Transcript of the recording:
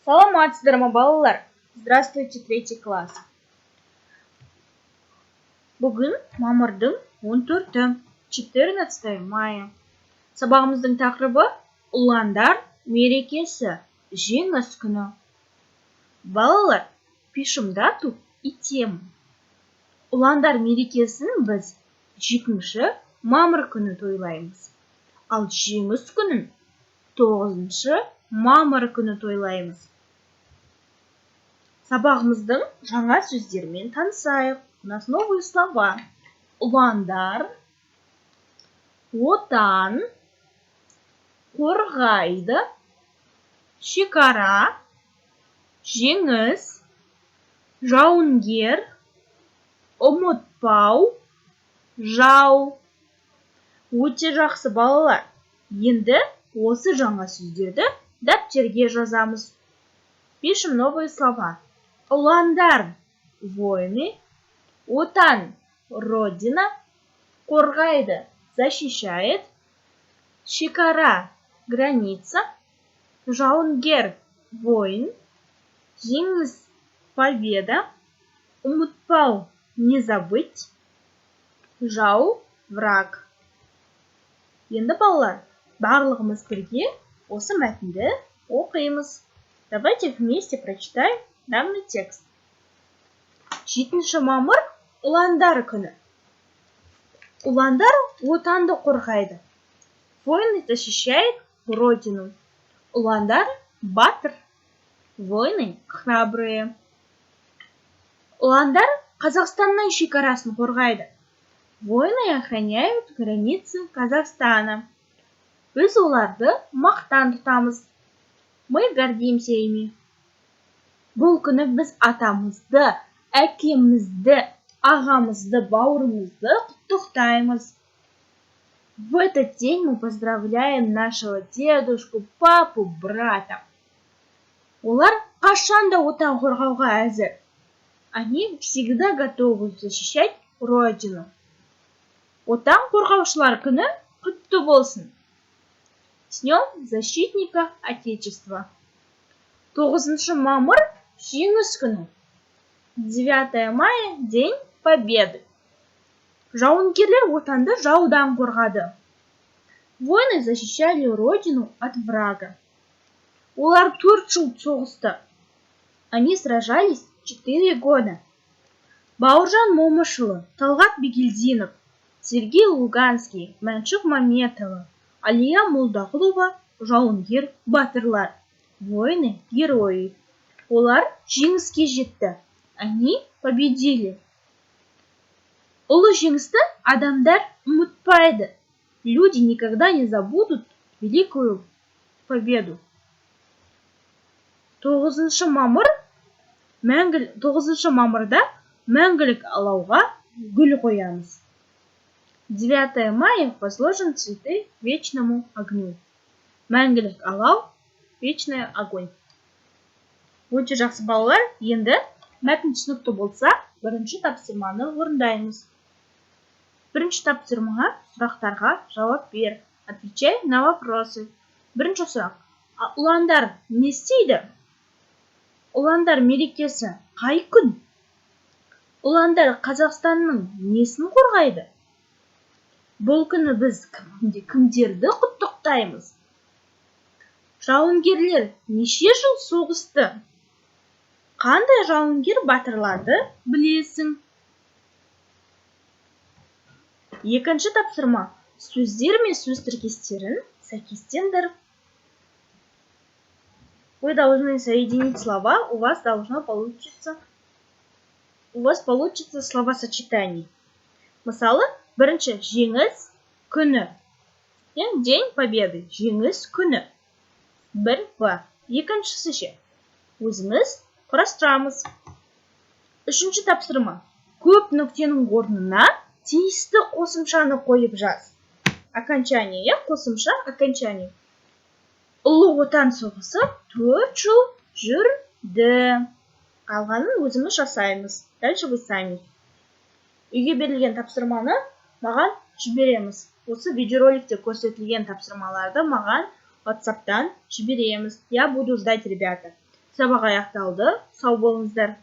Саламатсыздар ма, балалар! Здравствуйте, третий класс! Бүгін мамырдың 14-і, 14 мая. Сабағымыздың тақырыбы: Ұландар мерекесі, Жеңіс күні. Балалар, пишем дату и тему. Ұландар мерекесін біз 7 мамыр күні тойлаймыз, ал Жеңіс күнін 9 мамыр күні тойлаймыз. Сабағымыздың жаңа сөздерімен танысайық. У нас новые слова: ұландар, отан, қорғайды, шекара, жеңіс, жауынгер, ұмытпау, жау. Өте жақсы, балалар! Енді осы жаңа сөздерді дәптерге жазамыз. Пишем новые слова: ұландар — воины, отан — родина, қорғайды — защищает, шекара — граница, жауынгер — воин, жеңіс — победа, ұмытпау — не забыть, жау — враг. Енді, балалар, барлығымыз бірге осы мәтінді оқимыз. Давайте вместе прочитаем данный текст. 7 мамыр — Ұландар күні. Ұландар отанды қорғайды. Воины защищают родину. Ұландар батыр. Воины храбрые. Ұландар Қазақстанның шекарасын қорғайды. Воины охраняют границы Казахстана. Біз оларды мақтан тұтамыз. Мы гордимся ими. Бұл күні біз атамызды, әкемізді, ағамызды, бауырымызды құттықтаймыз. В этот день мы поздравляем нашего дедушку, папу, брата. Олар қашанда Отан қорғауға әзір. Они всегда готовы защищать родину. Отан қорғаушылар күні құтты болсын! С днем защитника Отечества! 9 мамыр — Жеңіс күні. 9 мая — День Победы. Жауынгерлер Отанды жаудан қорғады. Воины защищали родину от врага. Олар 4 жыл соғысты. Они сражались 4 года. Бауыржан Момышұлы, Талғат Бигелдинов, Сергей Луганский, Мәншүк Мәметова, Әлия Молдағұлова — жауынгер батырлар, воины герои. Олар жеңіске жетті. Они победили. Ұлы жеңісті адамдар ұмытпайды. Люди никогда не забудут великую победу. 9 мамыр мәңгі 9 мамырда Мәңгілік алауға гүл қоямыз. 9 мая возложим цветы вечному огню. Мәңгілік алау — вечный огонь. Өте жақсы, балалар! Енді мәтін түсінікті болса, бірінші тапсырманы орындаймыз. Бірінші тапсырма: сұрақтарға жауап бер. Отвечай на вопросы. Бірінші сұрақ: ұландар не істейді? Ұландар мерекесі қай күн? Ұландар Қазақстанның несін қорғайды? Бұл күні біз кімдерді құттықтаймыз? Жауынгерлер неше жыл соғысты? Қандай жауынгер батырларды білесің? Екінші тапсырма: сөздер мен сөз тіркестерін сәйкестендір. Вы должны соединить слова, у вас получится словосочетание. Мысалы, бірінші: Жеңіс күні, День Победы, Жеңіс күні, бір б. Екіншісі ше? Өзіміз құрастырамыз. Үшінші тапсырма: көп нүктенің орнына тиісті қосымшаны қойып жаз. Окончание, иә, қосымша, окончание. Ұлы Отан соғысы 4 жыл жүрді. Қалғанын өзіміз жасаймыз. Дальше вы сами. Үйге берілген тапсырманы маған жібереміз. Осы видеороликте көрсетілген тапсырмаларды маған Ватсаптан жібереміз. Я буду ждать, ребята. Сабақ аяқталды, сау болыңыздар.